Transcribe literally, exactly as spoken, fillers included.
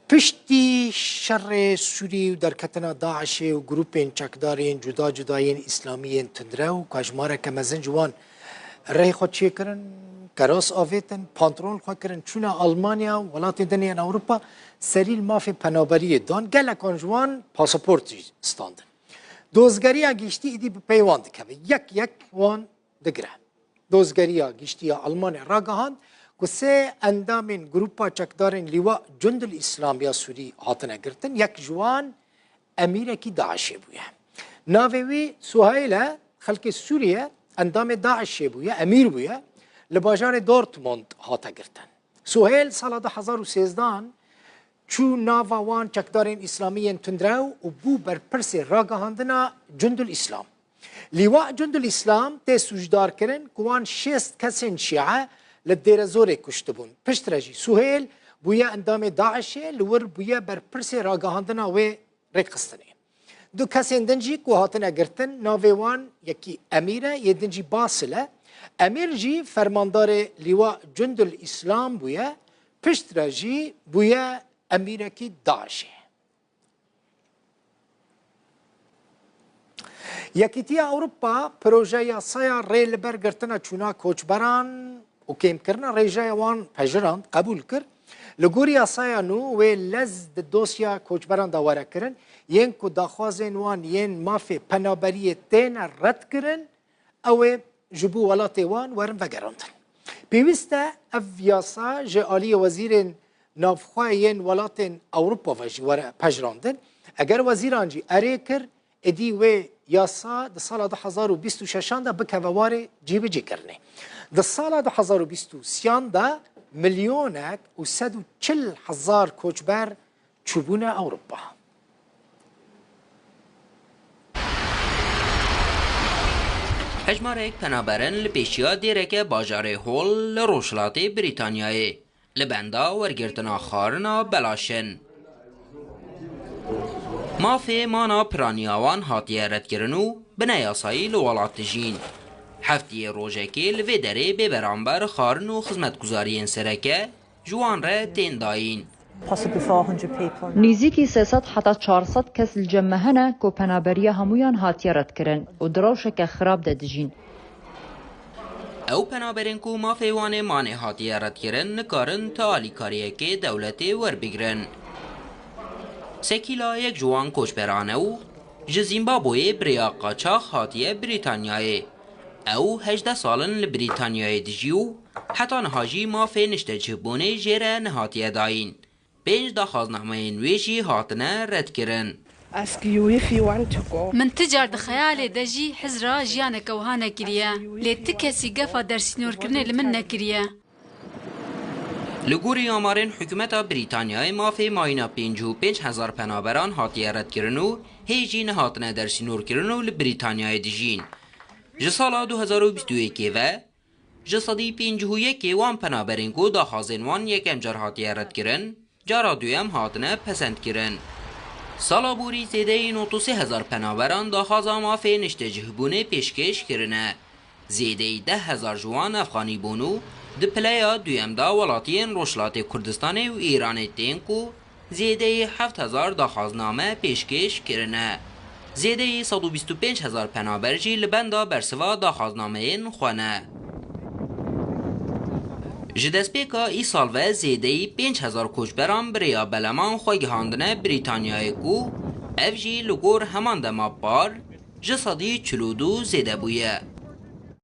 Piştî şerê Sûrî û derketina DAIŞê û grûpên çekdarên cuda cuda yên îslamî yên tundrew, ku hejmareke mezin ji wan rêy xwe çêkirin, keras avêtin, pantolon xwe kirin, çûne Almanya û welatên din yên Ewropa, serî li mafê penaberiyê dan, gelekan ji wan pasaport jî standin. Dozgeriya giştî êdî bi pey wan dikeve. Yek yek wan digire. Dozgeriya Giştî ya Almanya ragihand ku sê endamên Grûpa Çekdarên Lîwa Cundul Îslam ya Sûrî hatine girtin. Yek ji wan emîrekî DAIŞê bûye. Navê wî Suheyl e, xelkê Sûrî ye, endamê DAIŞê bûye, emîr bûye. Li bajarê Dortmund hate girtin. Suheyl sala du hezar û sêzdehan çû nava wan çekdarên îslamî yên tundrew û bû berpirsê ragihandina Cundul Îslam. Lîwa Cundul Îslam tê sûcdarkirin ku wan şêst kesên şîe li Dêrezorê kuştibûn. Piştre jî Suheyl bûye endamê DAIŞê, li wir bûye berpirsê ragihandina wê rêkxistinê. Du kesên din jî ku hatine girtin, navê wan yekî Emîr e, yê din jî Basil e. Emîr jî fermandarê Lîwa Cundul Îslam bûye, piştre jî bûye emîrekî DAIŞê. Yekîtiya Ewropa proje yasaya rê li ber girtina çûna koçberan û kêmkirina rêjeya wan pejirand, qebûl kir. Li gor yasaya nû wê lez di dosya koçberan de were kirin, yên ku daxwazên wan yên mafê penaberiyê têne redkirin, ew ê ji bo welatê wan werin vegerandin. Pêwîst e ev yasa ji aliyê wezîrên navxwe yên welatên Ewropa ve jî were pejirandin. Eger wezîran jî erê kir, êdî wê yasa di sala du hezar û bîst û şeşan de bikeve warê cîbicîkirinê. Di sala du hezar û bîst û sêyan de milyonek û sed û çil hezar koçber çûbûne Ewropa. Hejmarek penaberin li pêşiya dêreke bajarê Hol li rojhilatê Brîtanyayê li benda wergirtina xwarina belaş in. Mafê mana piraniya wan hatiye redkirin û bi neyasayî li welat dijîn. Heftiyê rojekê li vê derê bê beramber xwarin û xizmetguzariyên sereke ji wan re tên dayîn. Possibly four hundred people. Nêzîkî sê sed heta çar sed kes li cem me hene ku penaberiya hemûyan hatiye redkirin û di rewşeke xirab de dijîn. Ew penaberên ku mafê wan ê manê hatiye redkirin, nikarin ti alîkariyekê dewletê werbigrin. Sekîla yek ji wan koçberan e û ji Zîmbabweyê bi rêya qaçax hatiye Brîtanyayê. Ew hejdeh sal in li Brîtanyayê dijî û heta niha jî mafê niştecihbûnê jê re nehatiye dayîn. Pênc daxwaznameyên wê jî hatine redkirin. Ask you if you want to go. Min ti car di xeyalê de jî hizra jiyaneke wiha nekiriye. Lê ti kesî gefa dersînorkirinê li min nekiriye. Li gorî amarên hikûmeta Brîtanyayê, mafê mayîna pêncî û pênc hezar penaberan hatiye redkirin û hê jî nehatine dersînorkirin û li Brîtanyayê dijîn. Ji sala du hezar û bîst û yekê ve, ji sedî pêncî û yekê wan penaberên ku daxwazên wan yekem car hatiye redkirin, cara duyem hatine pesendkirin. Sala borî zêdeyî nod û sê hezar penaberan daxwaza mafê niştecihbûnê pêşkêş kirine. Zêdeyî deh hezar ji wan Efxanî bûn û di pileya duyem de welatiyên Rojhilatê Kurdistanê û Îranê tên ku zêdeyî heft hezar daxwazname pêşkêş kirine. Zêdeyî sed û bîst û pênc hezar penaber jî li benda bersiva daxwaznameyên xwe ne. Ji destpêka îsal ve zêdeyî pênc hezar koçberan bi rêya beleman xwe gihandine Brîtanyayê ku ev jî li gor heman dema par ji sedî çil û du zêde bûye.